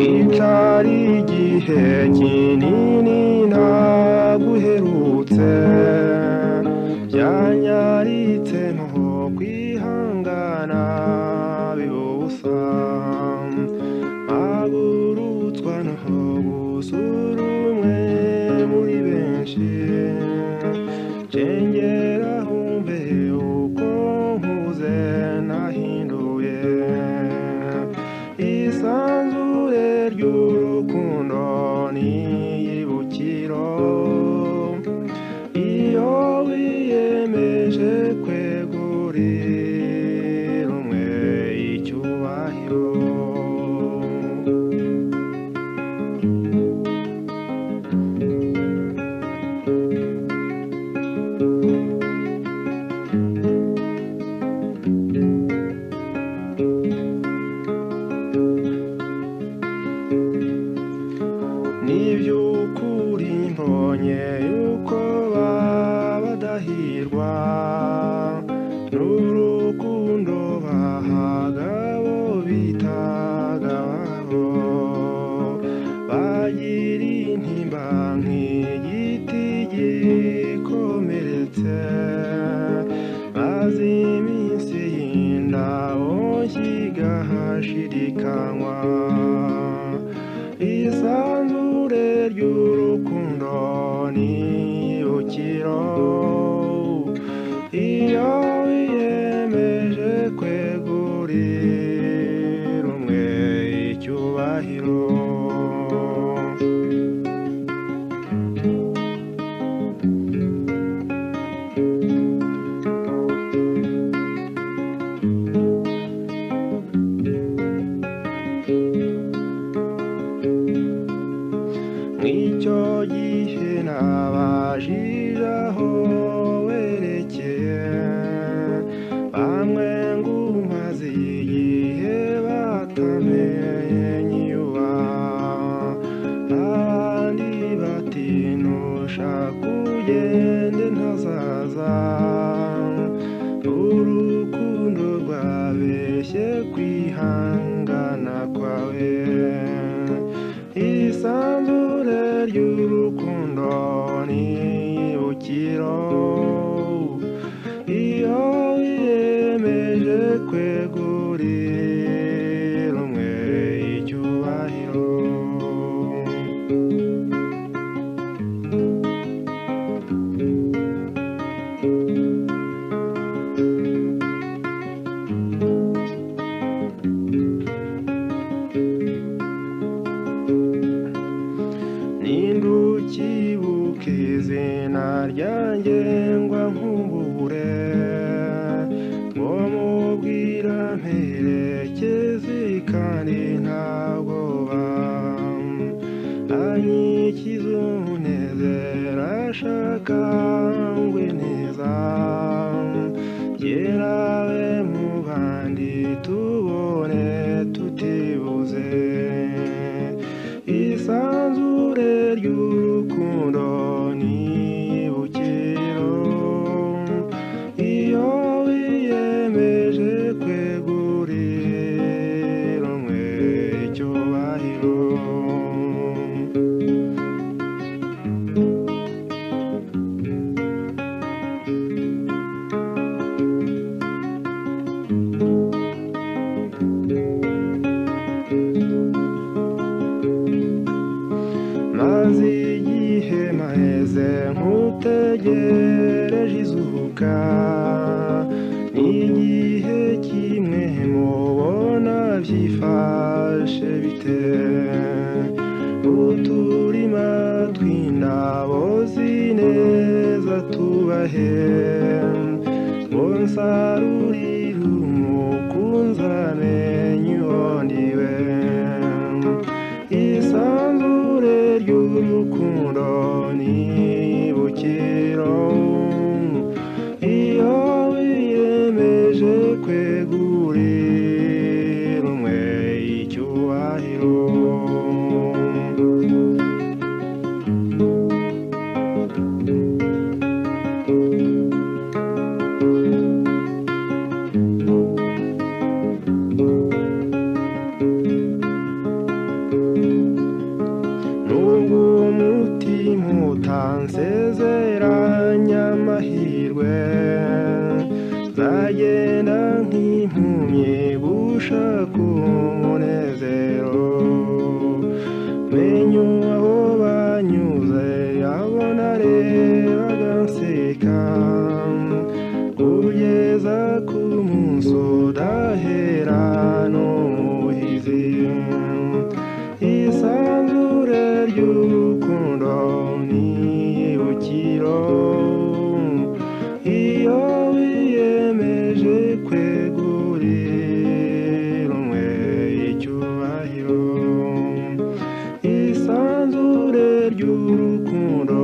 Kwicara igihe kinini naguherutse, byanyaritse nko kwihangana bibusa. Mpagurutswa no gusura umwe muri benshi, cengera humve uko nkuze nahinduye. Isanzure ry'urukundo n'ibukiro, iyo wiyemeje kwegurira umwe icyubahiro. Niby'ukuri mbonye yuko badahirwa n'urukundo bahaga abo bitaga ababo, bagira intimba nk'igiti gikomeretse, maze iminsi y'indabo igahashirikanywa. Isanzure ry'urukundo n'ibukiro, iyo wiyemeje kwegurira umwe icyubahiro. Mw'icyo gihe nabajije aho werekeye, bamwe ngo umaze igihe batamenye iyo uba, abandi bati ntushaka ugende ntazaza. Urukundo rwabeshye kwihangana kwawe, isanzure ry'urukundo n'ibukiro, iyo wiyemeje kwegurira umwe icyubahiro. Nindukibuka izina ryanjye ngo nkumbure, ngo mubwira mperekeze kandi nta bwoba, anyikize umunezero ashaka ngwe neza, gerawe mu bandi tubone tutibuze. Isanzure ry'urukundo n'ibukiro, iyo wiyemeje kwegurira umwe icyubahiro. Maze igihe maheze nkutegereje izuka, n'igihe kimwe mubona byifashe bite, uturima tw'indabo zineza tubahe, ngo nsarurire umukunzi amenye uwo ndiwe. Isanzure ry'urukundo n'ibukiro, iyo wiyemeje kwegurira umwe icyubahiro. ry'urukundo n'iyibukiro. Iyo wiyemeje kwegurira umwe icyubahiro, isanzure ry'urukundo